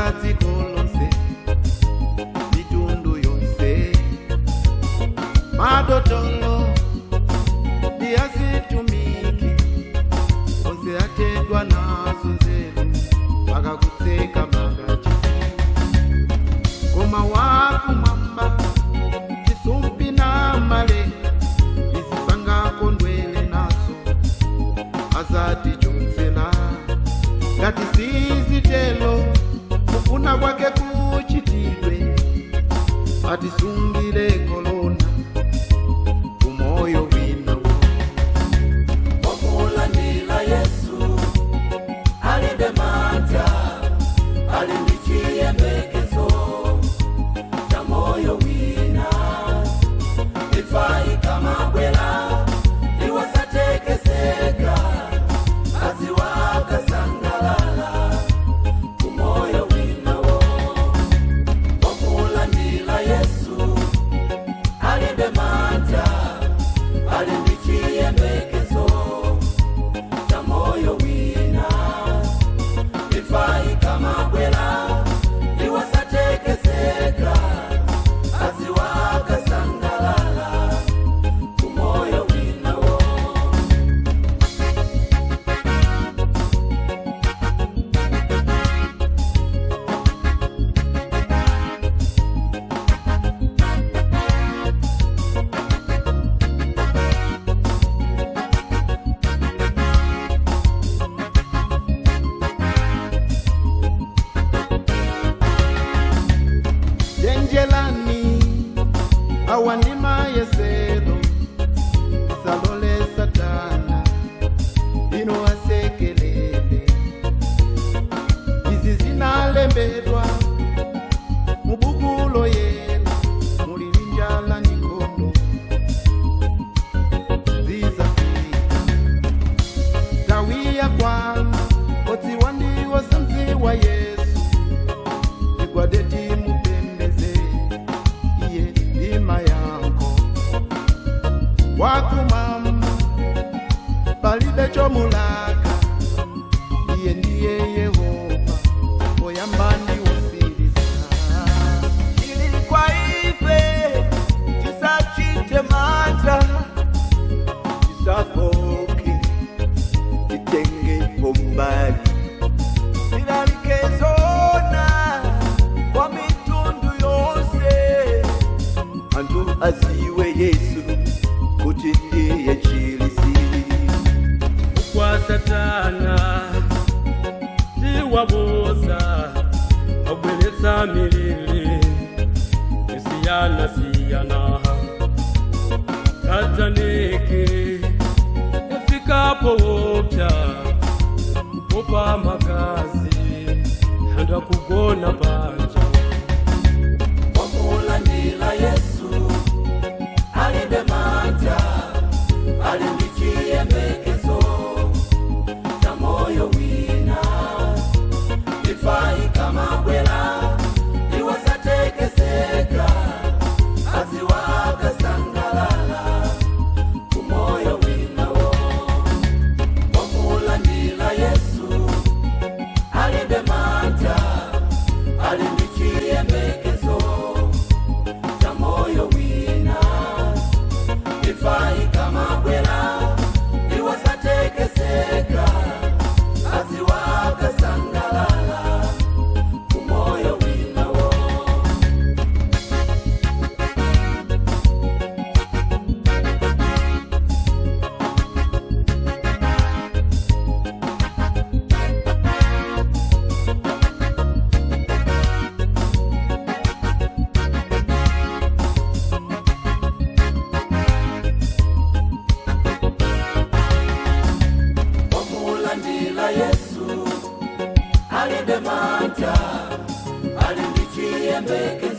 Zafika dziko lonse, mitundu yonse, madotolo ndi azitumiki onse atedwa nazo nzeru vakakutseka makachisi. Koma wakumwamba chisumpi na malenga izisangakondwele nazo, azatichotsela ngati sizitelo. Kufuna kwake kuchitidwe, atisungile kolona kumoyo winawo. Wakulandila Yesu alibe manja, ali ndi chiyembekezo cha moyo wina. Imfa ikamabwera iwasatekeseka, aziwakasangalala kumoyo winawo. Wakulandila Yesu alibe manja, ali ndi chiyembekezo cha moyo wina. Imfa ikamabwera iwasatekeseka, aziwakasangalala kumoyo winawo. Jenjelani, awa ndi mayesero, salole satana ino asekelele. Izi zinalembedwa mubuku loyera, muli njala ndi nkhondo zizafika tawiya kwana odziwa ndiwo samdziwa Yesu. Tigwade timupembeze iye ndima yanko wakumwamba, palibe chomulaka. Iye ndiye Yehova, oyamba ndiwosiriza. Ili kwa ife tisachite mantha, tisafoke, titenge mbali, tilalikezona kwa mitundu yonse, anthu aziwe Yesu kuti ndiye mchiritsi. Kwa satana tiwabuza obweretsa miliri isiyana-siyana, sataniki efikapo wopya kupopa magazi anthu akugona panja. Wakulandila Yesu alibe mantha, ali ndi chiyembekezo cha moyo wina. Imfa ikamabwera iwasatekeseka, aziwakasangalala kumoyo winawo. Wakulandila Yesu alibe mantha, ali ndi chiyembekezo cha moyo wina. Imfa ikamabwera iwasatekeseka, aziwakasangalala kumoyo winawo. Wakulandila Yesu alibe mantha, ali ndi chiyembekezo.